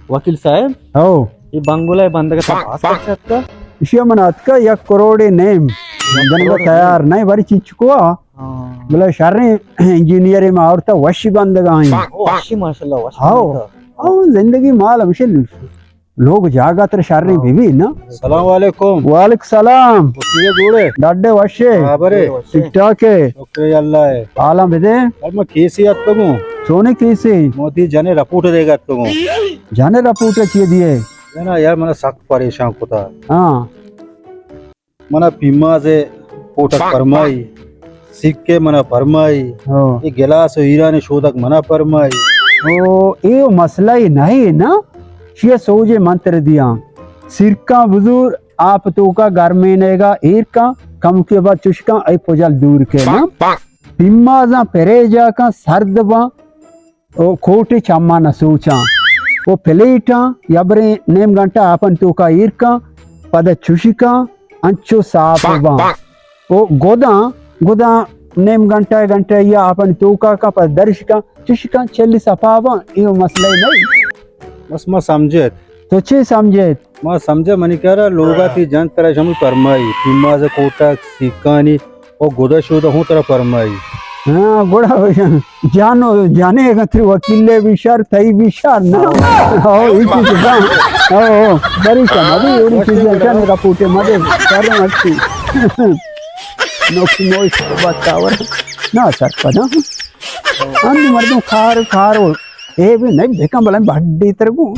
وکیل صاحب، ہو۔ اے بنگلہ ءِ بندگ ءَ ترا باز خرچہ اتکا؟ ایشی ءَ من اتکا یک کروڑے نیم۔ جنگ تیار نہیں، بری چیچکو آ۔ ہاں۔ بلے شریں انجینئر ما آورتا، وشی بندگ آئیں۔ او، وشی ماشاءاللہ، وشی ہو۔ بندگ۔ ہو، زندگی مال ہمیشہ لوگ جاگہ تر شریں ہاں۔ بی بی نا۔ السلام علیکم۔ وعلیکم السلام۔ وشی جوڑے؟ ڈاڈے وشے۔ برابر ہے۔ ٹھیک ٹھاک ہے۔ شکر اللہ ہے۔ حالاں بدے۔ یار، من کیسے اتکگوں؟ چونے کیسے؟ موتی جنے رپورٹ دے گا اتکگوں۔ جنے رپورٹ چیے دیے؟ نا یار، منا سخت پریشان کتا۔ ہاں۔ منا پیماز ءِ کوٹک پرمائی، سکے منا پرمائی، ہاں۔ اے گلاس و ایران شودک منا پرمائی۔ او، اے مسئلہ ہی نہیں نا، شیے سوجے منتر دیاں۔ سرکاں بزور آپ توکا گرمینیگا ایر کن، کمکے بعد چشکاں اے پجل دور کے نا۔ پیمازاں پریجا کن سرد باں، او کوٹے چماں نہ سوچاں۔ او پلیٹاں یبریں نیم گھنٹہ آپن توکا ایر کن، پدا چشکاں انچو صاف باں۔ او گداں، گداں نیم گھنٹہ، گھنٹہ یا آپن توکا کن، پدا درش کن، چشکاں چلی صفا باں، ایو مسئلہ نہیں۔ بس ما سمجھت۔ تو چی سمجھت؟ ما سمجھا منی کارا لوگا تی جن ترا شمی پرمائی، پیماز کوٹک، سیکانی، او گدا شودا ہوں ترا پرمائی۔ ہاں، گڑا جانو، جانے اگاں تری وکیل بھی شر، تئی بھی شر نا۔ ہاں، ایشی تو جان۔ ہاں، ہاں، بری کم، ابھی اوڑی چیزیں جن رپورٹے مدے، شر مرسی۔ نوکی نوش بات کاور۔ نا سر پدا۔ ہم مردم کار، کار ہو۔ اے بھی نہیں دیکھا بلے بڈی تر گو۔